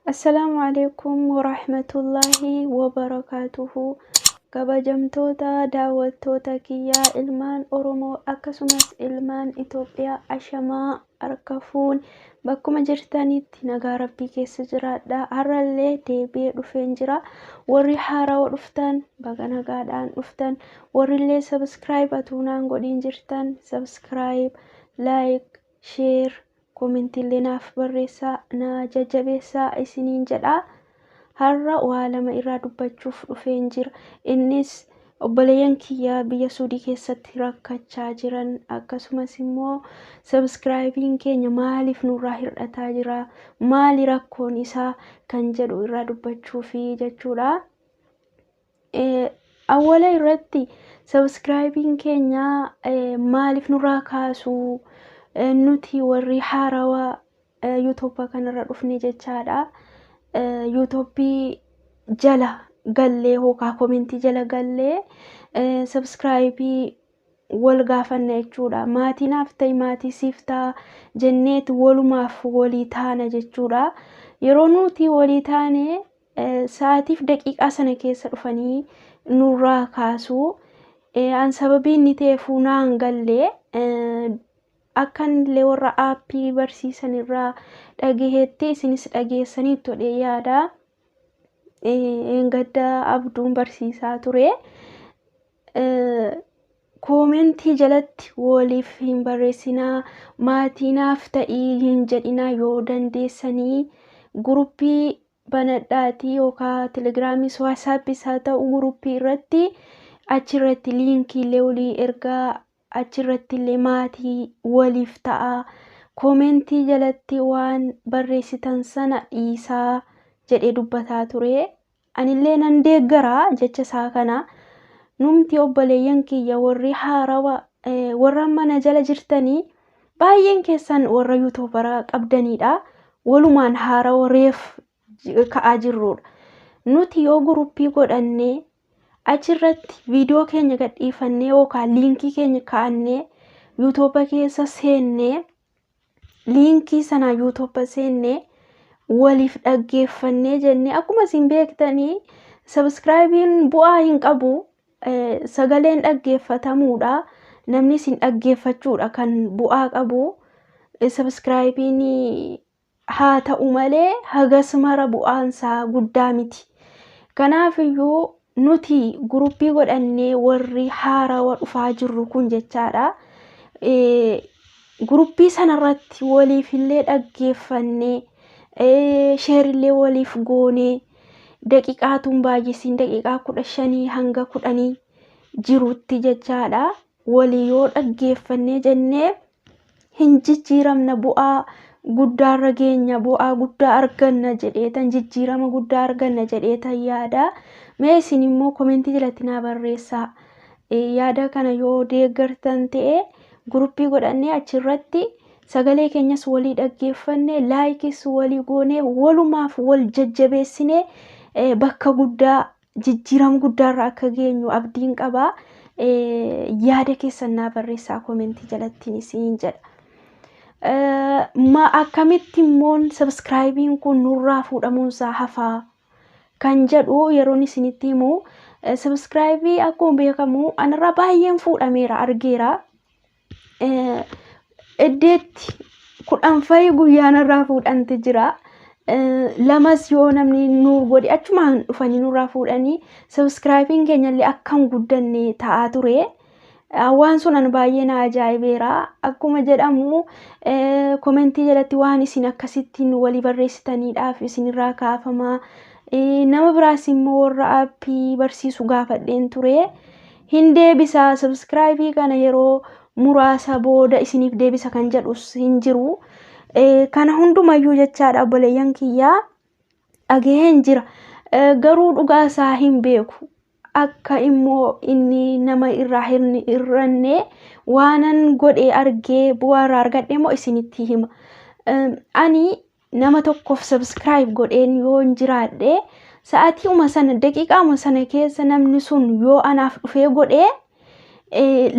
Assalaamu alaikum warahmatullaahi wabarakaatuhu. Kabajamtoota daawwattoota kiyyaa, ilmaan Oromoo akkasumas ilmaan Itoophiyaa, ashamaa harka fuun, bakkuma jirtanitti nagaa rabbii keessa jiraadha. Har'allee deebi'ee dhufeen jira. Warri haarawaa dhuftan baga nagaadhaan dhuftan. Warrillee subscribe atuunaan godhiin jirtan, subscribe, like, share, commentiillee naaf barreessaa, na jajjabeessaa isiniin jedha. Har'a waa lama irraa dubbachuuf dhufeen jira. Innis obboleeyyan kiyya biyya Suudii keessatti rakkachaa jiran, akkasumas immoo subscribeiin keenya maaliif nurraa hir'ataa jira, maali rakkoon isaa kan jedhu irraa dubbachuufi jechuudha. Awwala irratti subscribeiin keenya maaliif nurraa kaasuu, nuti warri haarawaa YouTubea kanarra dhufne jechaadha. YouTubeii jala gallee yookaan commentii jala gallee subscribeii wal gaafanna jechuudha. Maatii naaf ta'i, maatii siif ta'a jenneeti walumaaf walii taana jechuudha. Yeroo nuti walii taane sa'aatiif daqiiqaa sana keessa dhufanii nurraa kaasuu. An sababii inni ta'eefuu naan gallee, akkan illee warra appii barsiisan irraa dhagaheetti isinis dhageessaniitu jedhee yaada. Gadda Abduun barsiisaa ture. Commentii jalatti waliif hin barreessinaa, maatii naaf ta'ii hin jedhinaa. Yoo dandeessanii groupii banadhaatii yookaan Telegramis, WhatsAppis haa ta'u, groupii irratti achirratti linkiilee walii ergaa, achirratti illee maatii waliif ta'a. Commentii jalatti waan barreessitan sana dhiisaa jedhee dubbataa ture. Anillee nan deeggaraa jecha isaa kana. Numti obboleeyyan kiyya warri haarawa, warra mana jala jirtanii, baay'een keessan warra YouTubera qabdanidha. Walumaan haarawa reef ka'aa jirrudha. Nuti yoo groupii godhannee achirratti viidiyoo keenya gadhiifannee yookaan linkii keenya kaa'annee YouTubea keessa seennee, linkii sana YouTubea seennee waliif dhaggeeffannee jennee, akkuma isin beektanii subscribeiin bu'aa hin qabu. Sagaleen dhaggeeffatamuudha. Namni isin dhaggeeffachuudha kan bu'aa qabu. Subscribeiin haa ta'u malee hagas mara bu'aansaa guddaa miti. Kanaafiyyuu nuti groupii godhannee warri haarawa dhufaa jirru kun jechaadha. Groupii sanarratti waliifillee dhaggeeffannee, shareillee waliif goonee, daqiiqaatuun baay'isiin daqiiqaa 15 hanga 10 jirutti jechaadha. Walii yoo dhaggeeffannee jennee hin jijjiiramna, bu'aa guddaarra geenya, bu'aa guddaa arganna jedheetan, jijjiirama guddaa arganna jedheetan yaada. Mee isin immoo commentii jalatti naa barreessaa. Yaada kana yoo deeggartan ta'e, groupii godhannee achirratti sagalee keenyas walii dhaggeeffanne, likeis walii goonee, walumaaf wal jajjabeessinee bakka guddaa, jijjiirama guddaarra akka geenyu abdiin qaba. Yaada keessan naa barreessaa commentii jalattiin isiniin jedha. Ma akkamitti immoo subscribeiin kun nurraa fuudhamuunsaa hafaa kan jedhu yeroon isinitti himu, subscribeii akkuma beekamu anarraa baay'een fuudhameera, argeera. Iddeetti 10 fa'i guyyaanarraa fuudhanti jira. Lamas yoo namni nu godhe achumaan dhufanii nurraa fuudhanii subscribeiin keenyallee akka hin guddanne ta'aa ture. Waan sun an baay'ee na ajaa'ibeera. Akkuma jedhamu commentii jalatti waan isin akkasittiin walii barreessitaniidhaaf isinirraa kaafamaa. Nama biraas immoo warra appii barsiisu gaafadheen ture. Hin deebisa, subscribeii kana yeroo muraasa booda isiniif deebisa kan jedhus hin jiru. Kana hundumayyuu jechaadha obboleeyyan kiyyaa dhagaheen jira. Garuu dhugaa isaa hin beeku. Akka immoo inni nama irraa hin hir'anne waanan godhe argee bu'aa irraa argadhe immoo isinitti hima. Ani nama tokkoof subscribe godheen yoo hin jiraadhe, sa'aatiiuma sana, daqiiqauma sana keessa namni sun yoo anaaf dhufee godhee,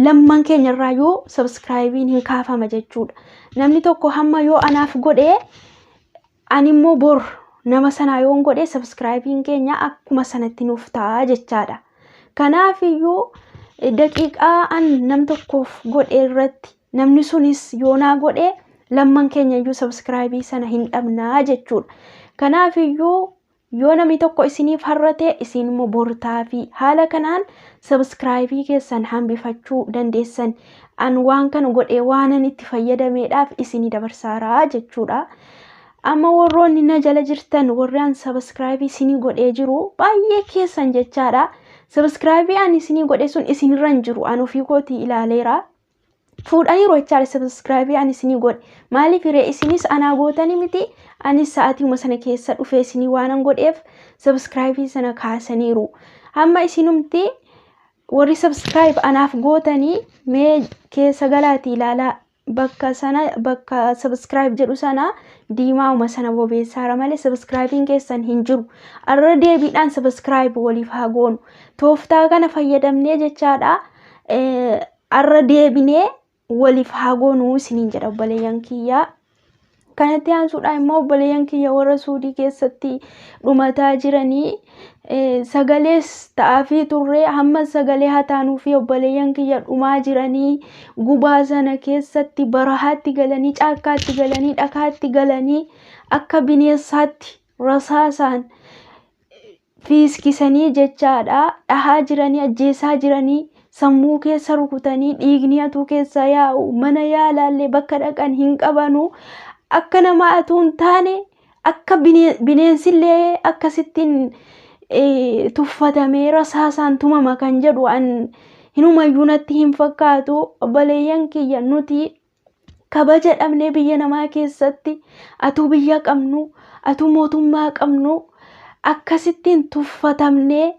lamman keenya irraa yoo subscribeiin hin kaafama jechuudha. Namni tokko hamma yoo anaaf godhee, ani immoo bor nama sanaa yoon godhe sabskraayibiin keenya akkuma sanatti nuuf ta'a jechaadha. Kanaafiyyuu daqiiqaa an nam tokkoof godhe irratti namni sunis yoonaa godhe lamman keenya iyyuu sabskraayibii sana hin dhabnaa jechuudha. Kanaafiyyuu yoo namni tokko isiniif harrate isin immoo bortaa fi haala kanaan sabskraayibii keessan hambifachuu dandeessan. An waan kana godhee waanan itti fayyadameedhaaf isinii dabarsaaraa jechuudha. Amma warroonni na jala jirtan warri an sabskraayibii isinii godhee jiru baay'ee keessan jechaadha. Sabskraayibii an isinii godhe sun isinirra hin jiru, an ofii kootii ilaaleera. Fuudhaniiru jechaadha sabskraayibii an isinii godhe. Maaliif hiree isinis anaa gootanii miti, anis sa'aatiima sana keessa dhufee isinii waanan godheef sabskraayibii sana kaasaniiru. Hamma isinumti warri sabskiraayib anaaf gootanii mee keessa galaatii ilaalaa, bakka sana bakka sabskiraayib jedhu sana diimaa'uma sana bobeessaara malee sabskraayibiin keessan hin jiru. Arra deebiidhaan sabskiraayib waliif haa goonu. Tooftaa kana fayyadamnee jechaadha. Arra deebinee waliif haa goonu isiniin jedha obboleeyyan kiyyaa. Kanatti aansuudhaan immoo obboleeyyan kiyya warra Suudii keessatti dhumataa jiranii sagalees ta'aafii turre, hamma sagalee haa taanuu fi obboleeyyan kiyya dhumaa jiranii gubaa sana keessatti barahaatti galanii, caakkaatti galanii, dhakaatti galanii akka bineensaatti rasaasaan fiiskisanii jechaadha. Dhahaa jiranii, ajjeesaa jiranii, sammuu keessa rukutanii dhiigni atuu keessa yaa'u, mana yaalaallee bakka dhaqan hin qabanu. Akka nama atuu hin taane akka bineensillee akkasittiin tuffatamee rasaasaan tumama kan jedhu an hinumayyuu natti hin fakkaatu. Obboleeyyan kiyya, nuti kabaja dhabnee biyya namaa keessatti atuu biyya qabnu, atuu mootummaa qabnu, akkasittiin tuffatamnee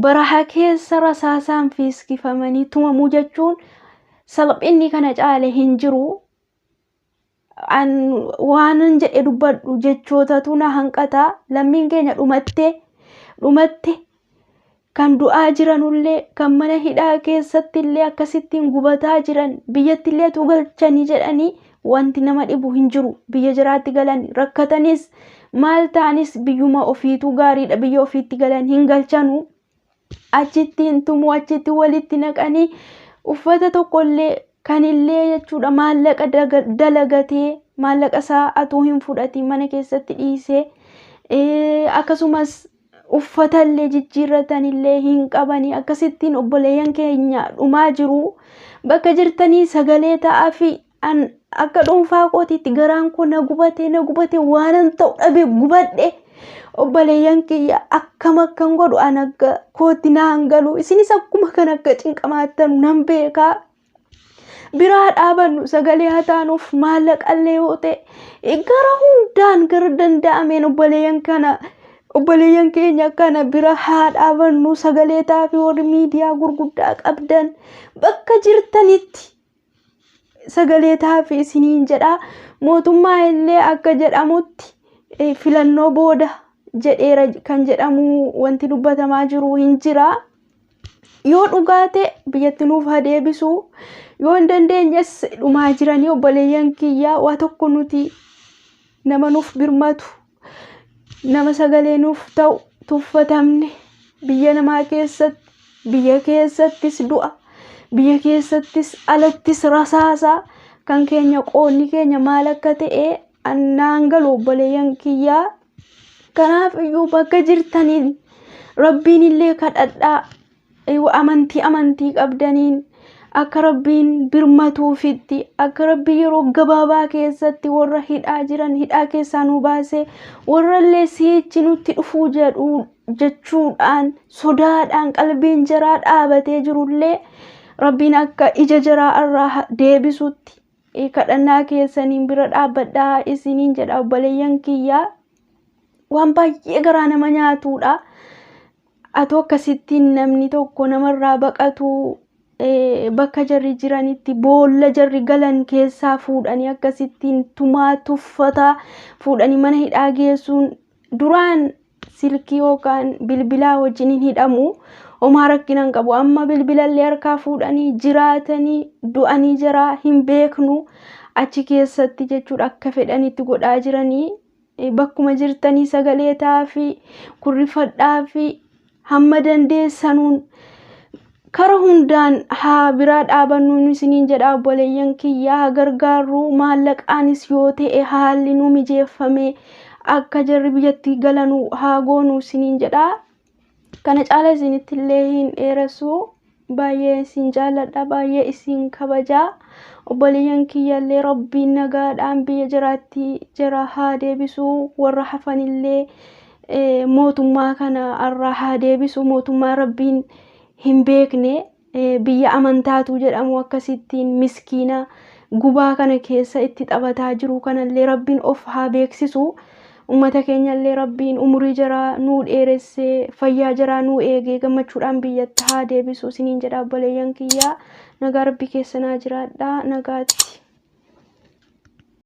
baraha keessa rasaasaan fiiskifamanii tumamuu jechuun salphinni kana caale hin jiru. An waanan jedhe dubbadhu jechootatu na hanqata. Lammiin keenya dhumatte dhumatte, kan du'aa jiranullee, kan mana hidhaa keessatti illee akkasittiin gubataa jiran, biyyatti illee utuu galchanii jedhanii wanti nama dhibu hin jiru. Biyya jiraatti galan rakkatanis maal ta'anis biyyuma ofiitu gaariidha, biyya ofiitti galan hin galchanu. Achitti hin tumu, achitti walitti naqanii uffata tokkollee kanillee jechuudha maallaqa dalagatee maallaqa isaa atuu hin fudhatiin mana keessatti dhiisee, akkasumas uffatallee jijjiirratanillee hin qabanii akkasittiin obboleeyyan keenya dhumaa jiru. Bakka jirtanii sagalee ta'aa fi an akka dhuunfaa kootiitti garaan koo na gubate na gubate, waanan ta'u dhabe, gubadhe. Obboleeyyan kiyya akkam akkan godhu an akka kootti naan galu, isinis akkuma kan akka cinqamaattanu nan beekaa. Biraa dhaabannu, sagalee haa taanuuf, maallaqallee yoo ta'e gara hundaan gara danda'ameen obboleeyyan kana, obboleeyyan keenya kana bira haa dhaabannu, sagalee ta'aafi. Warri miidiyaa gurguddaa qabdan bakka jirtanitti sagalee ta'aafi isiniin jedha. Mootummaa illee akka jedhamutti filannoo booda jedheera kan jedhamu wanti dubbatamaa jiru hin jira. Yoo dhugaa ta'e biyyatti nuuf haa deebisu. Yoo hin dandeenyes dhumaa jiranii obboleeyyan kiyyaa, waa tokko nuti nama nuuf birmatu, nama sagalee nuuf ta'u tuffatamne biyya namaa keessatti, biyya keessattis du'a, biyya keessattis alattis rasaasaa, kan keenya qoonni keenya maal akka ta'e naan galu obboleeyyan kiyyaa. Kanaaf iyyuu bakka jirtaniin rabbiin illee kadhadhaa, amantii qabdaniin akka rabbiin birmatuufitti, akka rabbii yeroo gabaabaa keessatti warra hidhaa jiran hidhaa keessaa nu baasee, warra illee si'ichi nutti dhufuu jedhu jechuudhaan sodaadhaan qalbiin jaraa dhaabatee jirullee rabbiin akka ija jaraa irraa deebisutti kadhannaa keessaniin bira dhaabbadhaa isiniin jedha obboleeyyan kiyyaa. Waan baay'ee garaa nama nyaatudha. Atoo akkasittiin namni tokko namarraa baqatu bakka jarri jiranitti boolla jarri galan keessaa fuudhanii akkasittiin tumaa tuffataa fuudhanii mana hidhaa geessuun, duraan silkii yookaan bilbilaa wajjin hin hidhamu, homaa rakkina hin qabu. Amma bilbilallee harkaa fuudhanii jiraatanii du'anii jaraa hin beeknu, achi keessatti jechuudha akka fedhanitti godhaa jiranii. Bakkuma jirtanii sagalee ta'aafi, kurrifadhaafi, hamma dandeessanuun kara hundaan haa biraa dhaabannu isiniin jedha. Obboleeyyan kiyyaa, haa gargaarru. Maallaqaanis yoo ta'e haalli nu mijeeffame akka jarri biyyatti galanu haa goonu isiniin jedha. Kana caala isinitti illee hin dheeressu. Baay'ee isin jaalladha, baay'ee isin kabajaa. Obboleeyyan kiyyallee Rabbiin nagaadhaan biyya jiraatti jara haa deebisu. Warra hafanillee mootummaa kana irraa haa deebisu. Mootummaa Rabbiin hin beekne, biyya amantaatu jedhamu akkasittiin miskiina gubaa kana keessa itti taphataa jiru kanallee Rabbiin of haa beeksisu. Uummata keenyallee Rabbiin umurii jaraa nuu dheeressee, fayyaa jaraa nuu eegee, gammachuudhaan biyyatti haa deebisu isiniin jedha. Obboleeyyan kiyyaa, nagaa Rabbii keessanaa jiraadha. Nagaatti.